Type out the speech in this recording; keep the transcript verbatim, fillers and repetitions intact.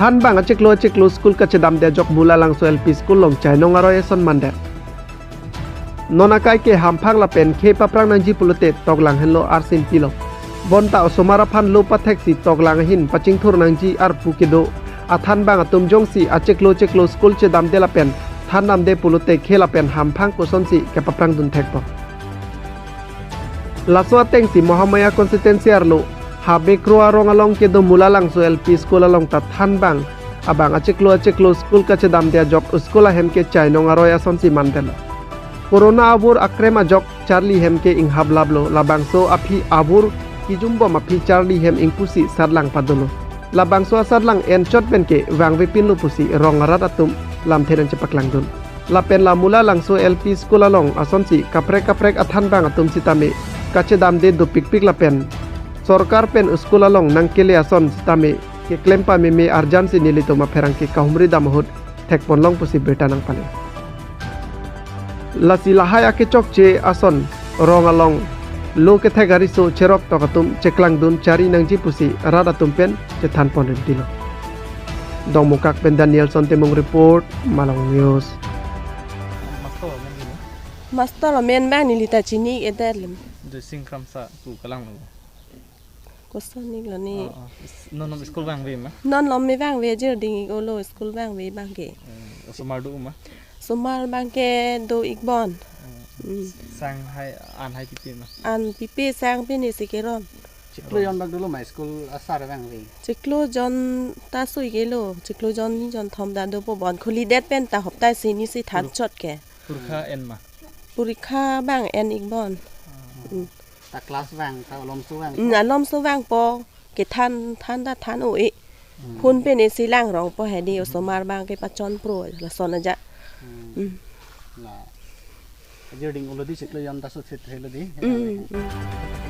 Thanbang achiklo achiklo school kachedamde ajok Mulalangso L P School along chainong aroi ason mandet. Non akai ke hamphang lapen khei paprang nangji pulote toklang henlo arsi pilo. Bonta osomar aphan lo patheksi toklang ahin pachingthur nangji arpu kedo. Athanbang atum jongsi achiklo achiklo school chedamde lapen thandamde pulote khei lapen hamphang kosonsi kepaprangdun thekpo. Laso atengsi Mahamaya constituency arlo Habe Kro arong along kedo Mulalangso L P School along ta thanbang abang achiklo achiklo school kachedamde ajok school ahem ke chainong aroi asonsi mandetlo. Corona avur akrem ajok charli hem ke inghaplaplo, labangso aphi avur kijumbom aphi charli hem ingpusi satlang padolo. Labangso asatlang enchot penke vangvepinlo pusi rong arat atum lamthe nangchepaklangdun. Lapen la Mulalangso L P School along asonsi kaprek kaprek athanbang atum sitame kachedamde dopikpik lapen sorkar pen school along nangkele ason sitame keklem pameme arjansi nelitum apherangke kahumri dam ahut thekponlong pusi birta nangpale. Lasi lahai akechokche ason rong along lo kethek ariso cherok tok atum cheklangdun chari nangji pusi rat atum pen chethanpon rintilo. Dongmukak pen Danielson Timung report, Malong News. Master amen ini? Master amen bang neli ta chini-edet lem. Joysing Kramsa pu kelang lo. Koson-iklo ni? Oh, oh. Is-, non nom school vangve ma? Non lomme vangve, jirding-iklo school vangve abangke. Hmm, osomar do ma? Osomar abangke do-ikbon. Hmm. Hmm. Sang hai, an hai pipe ma? An pipe sang pine si keron. Chiklo jon bak dolo ma school asar vangve? Chiklo jon ta sui kelo, chiklo jon ni jon thom ta dopo bon. Khuli det pen ta hopta sini si than chot ke. Purikha en ma? Purikha bang en-ikbon. Ah. Hmm. Ta class vang, ta alomso vang. Hmm, alomso vangpo, kethan, than ta than o e. Hmm. Phone pen esi langrongpo hedi, hmm, osomar abangke pachon pro, lason aja. Hmm. Hmm. La, jirding-iklo di chiklo jon ta sut sit helo di. Hmm, hmm.